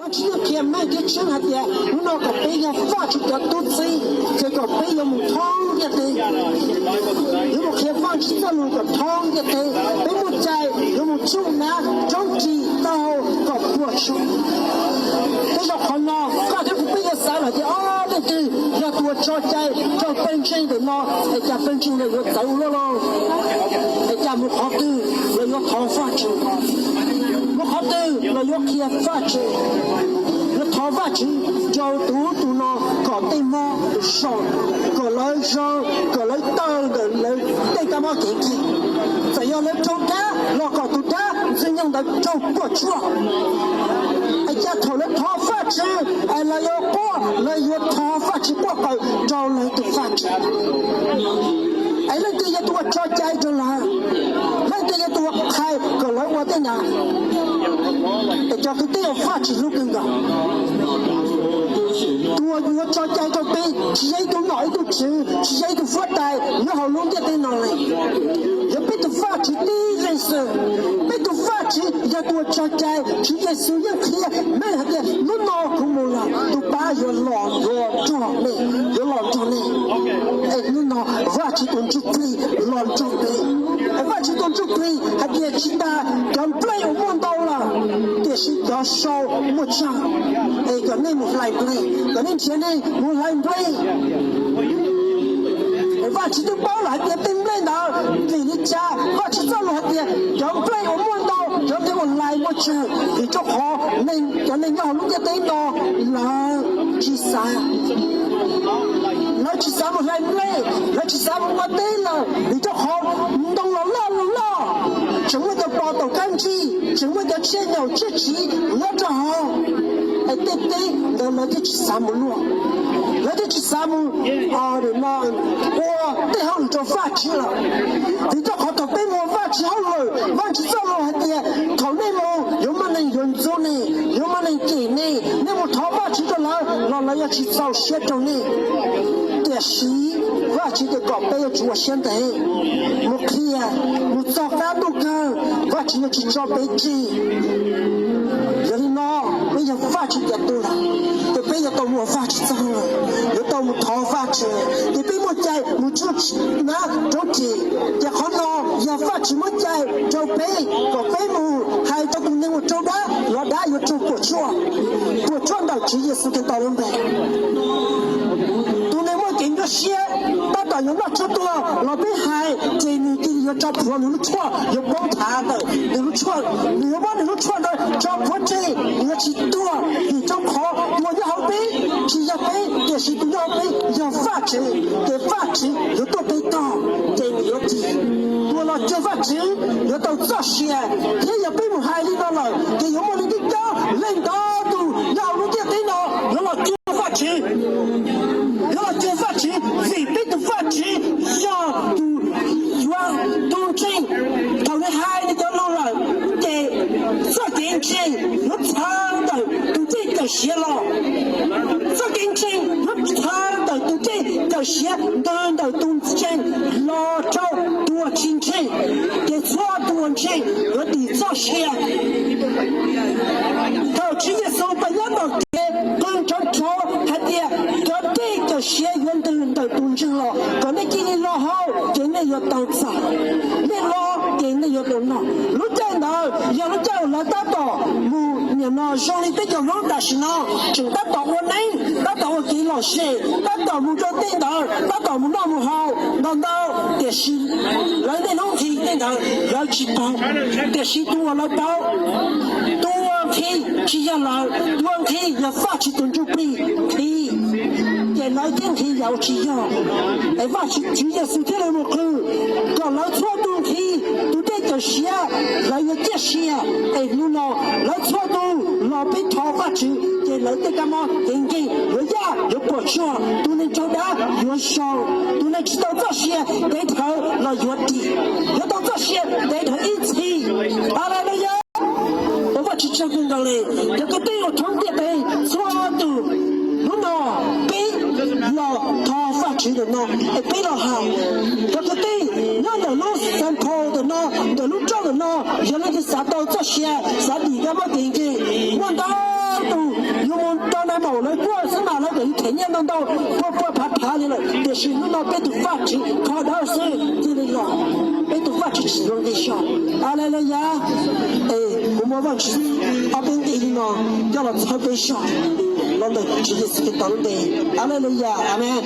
Vajtswv yeej qhia meej thiab tseeb hais tias hnub no kom peb yog Vajtswv cov tub txib, ces kom peb yuav mus thoob ntiaj teb, yuav mus qhia Vajtswv txoj lus kom thoob ntiaj teb. Peb muaj cai yuav mus tsuj nab roob ris taub hau kom puas tsuaj. Tej zaum qhov no koj thiab kuv peb yuav xav lawm tias, ob, leej twg yog tus uas tso cai rau pawg ntseeg ntawm no, es cas pawg ntseeg ntawd yuav txawv ua luaj lauj? Es cas mus qhov twg los yuav thov Vajtswv, mus qhov twg los yuav qhia Vajtswv, yuav thov Vajtswv rau tus ub tus no kom tej mob tus so, kom lawv zoo, kom lawv tawg ntawm lawv tej kab mob kev kiag. Txawm yog lawv raug dab los kom tus dab ntxwg nyoog ntawd raug puas tsuaj. Es cas thaum lawv thov Vajtswv es lawv yuav quaj, lawv yuav thov Vajtswv quaj qw rau lawv tus Vajtswv. Es leej twg yog tus uas tso cai rau lawv? Leej twg yog tus uas qhia kom lawv ua tej ntawd? Es cov kwv tij, Vajtswv hlub kawg nkaus. Tus uas yuav tso cai rau peb tsis yog ib tug nom ib tug tswv, tsis yog ib tug huab tais nyob hauv lub ntiaj teb no li. Yog peb tus Vajtswv tib leeg xwb. Peb tus Vajtswv yog tus uas tso cai. Tswv Yexus yeej qhia meej hais tias, hnub no kuv mus lawm, tus pab yuav los nrog nej, yuav los nrog nej. Es hnub no Vajtswv tus Ntsuj Plig los nrog peb. Es Vajtswv tus Ntsuj Plig hais tias, tsis tas cov nplej uas muaj ntau lawm, tiam sis cov sau muaj tsawg. Es kom nej mus hlais nplej, kom nej nrhiav nej mus hlais nplej. Vajtswv twb paub lawm hais tias tej nplej ntawd vim li cas. Vajtswv txoj lus hais tias cov nplej uas muaj ntau, cov nplej uas hlais muaj tsawg, vim rau qhov cov neeg nyob hauv lub ntiaj teb no lawv tsis xav, lawv tsis xav mus hlais nplej, lawv tsis xav mus ua teb lawm, vim rau qhov ntoo los loj los loj, tseem muaj cov pos taum kab ntsig, tseem muaj cov tsiaj nyaum tsiaj tsiv nyob rau hauv. Es tej teb ntawd lawv thiaj tsis xav mus luaj, lawv thiaj tsis xav mus ua tej hauj lwm rau Vajtswv lawm. Vim rau qhov thaum peb mus ua Vajtswv hauj lwm, Vajtswv txoj lus hais tias thaum nej mus yuav muaj neeg yuav ntxub nej, yuav muaj neeg cem nej, nej mus thov Vajtswv rau lawv los lawv yuav tsis txaus siab rau nej. Tiam sis Vajtswv tias kom peb yuav tsum ua siab ntev, mus qhia, mus txog qab ntuj kawg, Vajtswv yuav tsis tso peb tseg. Yog li no, peb yog Vajtswv cov tub lawm, ces peb yuav tau mus ua Vajtswv txoj hauj lwm, yuav tau mus thov Vajtswv, ces peb muaj cai mus tsuj nab roob ris. Ces qhov no yog Vajtswv muab cai rau peb kom peb mus hais rau tus neeg uas raug dab los dab yuav raug puas tsuaj, puas tsuaj ntawm Tswv Yexus Khetos lub npe. Tus neeg muaj kev nyuaj siab tab tom yuav noj tshuaj tuag los peb hais, ces nws cia li yuav tso plhuav nws lub tshuaj, yuav poob thav ntawm nws lub tshuaj, nws yuav muab nws lub tshuaj ntawd tso plhuav tseg, nws yuav tsis tuag. Vim rau qhov tus uas nyob hauv peb tsis yog peb, tiam sis tus nyob hauv peb yog Vajtswv, ces Vajtswv yuav tuaj peb tog, ces nws yuav dim. Tus uas los cuag Vajtswv yuav tau txoj sia, thiab yog peb mus hais li no lawm, ces yuav muaj li tib co leej ntau tus nyob hauv lub ntiaj teb no yuav los cuag Vajtswv, yuav los cuag Vajtswv, vim peb tus Vajtswv yog tus yuav tus ntseeg. Thaum nws hais nws cov lus lawm, ces txoj kev ntseeg yuav txhawv ntawm tus dej kawm siav los. Txoj kev ntseeg yuav txhawv ntawm tus dej kawm siav ntawm, ntawm tus ntseeg los rau tus uas tsis ntseeg, ces txhua tus uas ntseeg yuav dim txoj sia. Thaum Tswv Yexus pas nyob tom kev qw nrov nrov hais tias cov dej kawm siav yuav ntws ntawm tus ntseeg los, kom nej cia li los haus ces nej yuav tau txaus, nej los ces nej yuav tau noj. Lub caij ntawd yog lub caij uas lawv tab tom mus, nim no zoo li peb cov Hmoob tam sim no tseem tab tom ua neeb, tab tom ua kev lom zem, tab tom mus rau tej ntawd, tab tom mus noj mus haus ntau ntau, tiam sis lawv niaj hnub nqhis tej ntawd lawv tsis paub, tiam sis tus uas lawv paub, tus uas nqhis tsis yog lawv, tus uas nqhis yog Vajtswv tus Ntsuj Plig nqhis, ces lawv thiaj nqhis yam uas tsis yog. Es Vajtswv, Tswv Yexus thiaj li mus qw kom lawv txhua tus nqhis tus dej kawm siav, lawv yuav ciaj sia. Es hnub no lawv txhua tus los peb thov Vajtswv, ces lawv tej kab mob kev nkeeg yuav yaj yuav puas tsuaj, tus neeg raug dab yuav zoo, tus neeg tsis tau txoj sia ntev dhawv los yuav dim, yuav tau txoj sia ntev dhawv ib txhis. Haleluya. Ua Vajtswv tsaug kawg nkaus li. Cov kwv tij uas thoob ntiaj teb txhua tus, hnub no peb los thov Vajtswv ntawm no, es peb los hais. Cov kwv tij nyob ntawm lub Saint Paul ntawm no, ntawm lub roob ntawm no, yog leej twg xav tau txoj sia, xav dim kab mob kev nkeeg, muaj ntau tus Thaum lawv quaj xwb mas lawv tseem them nyiaj ntau ntau, quaj quaj phav phav li lawm, tiam sis hnub no peb tus Vajtswv kho dawb xwb cia li los, peb tus Vajtswv tsis yuav nqi zog. Aleluyas. Es kuv muab Vajtswv ob peb nqe li no coj los txhawb peb zog los ntawm Tswv Yexus Khetos lub npe. Aleluyas, amees.